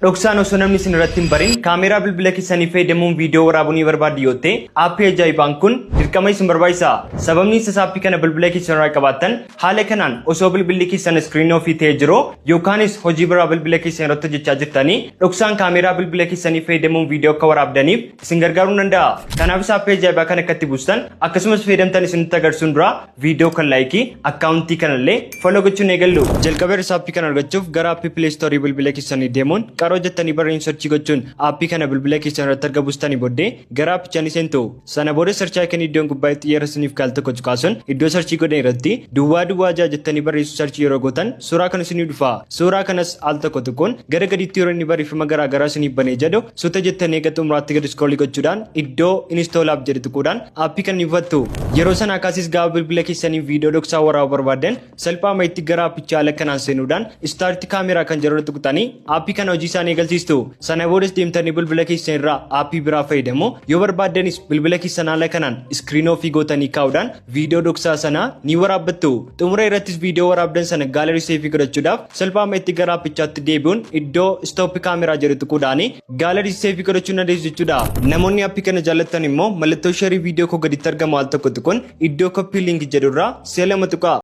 Dhoksaan osoo namni isin irratti hin barin kaameeraa bilbila keessanii fayyadamuun viidiyoo waraabuu ni barbaaddu yoo ta'e, aappii ajaa'ibaan kun dirqama isin barbaachisa. Sababni isaas aappii kana bilbila keessan irraa qabaattan haala kanaan osoo bilbilli keessan iskiriinii ofii ta'ee jiru yookaanis hojii biraa bilbila keessan irratti hojjechaa jirtanii dhoksaan kaameeraa bilbila keessanii fayyadamuun viidiyoo akka waraabdaniif isin gargaaruu danda'a. Kanaafis aappii ajaa'ibaa kana akkatti buustan akkasumas fayyadamtan isinitti agarsiisuun dura viidiyoo kan laayikii akkaawuntii kanallee follow gochuun eegallu. Jalqaba irraa aappii kana argachuuf gara aappii Play Store bilbila keessanii deemuun qaroo jettanii barreessuu search gochuun aappii kana bilbila keessan irratti arga buustanii booddee gara aappichaa ni seentu. Sana booda search icon iddoon gubbaa itti xiyyeera isiniif gaal tokko cuqaasuun iddoo search godhan irratti 006 jettanii barreessuu search yeroo gootan suuraa kana isiniif dhufa. Suuraa kanas al tokko tuquun gara gadiitti yeroo inni barreeffama garaa garaa isiniif banee jedhu suuta jettanii eega xumuraatti gadi scroll gochuudhaan iddoo install app jedhu tuquudhaan aappii kan ni buufattu. Yeroo sana akkasis gaafa bilbila keessanii viidiyoo dhoksaa waraabuu barbaadan salphaama itti gara aappichaa haala kanaan seenuudhaan start camera kan jedhu tuqxanii aappii kana hojii isaanii eegalsiistu. Sana boodas deemtanii bilbila keessan irraa aappii biraa fayyadamu yoo barbaaddanis bilbila keessan haala kanaan iskiriinii ofii gootanii kaa'uudhaan viidiyoo dhoksaa sana ni waraabbattu. Xumura irrattis viidiyoo waraabdan sana gallery save godhachuudhaaf salphaama itti gara aappichaatti deebi'uun iddoo stop camera jedhu tuquudhaan gallery save godhachuu dandeessu jechuudha. Namoonni aappii kana jaallattan immoo mallattoo share viidiyoo koo gaditti argamu al tokko tuquun iddoo copy link jedhurraa si'a lama tuqaa.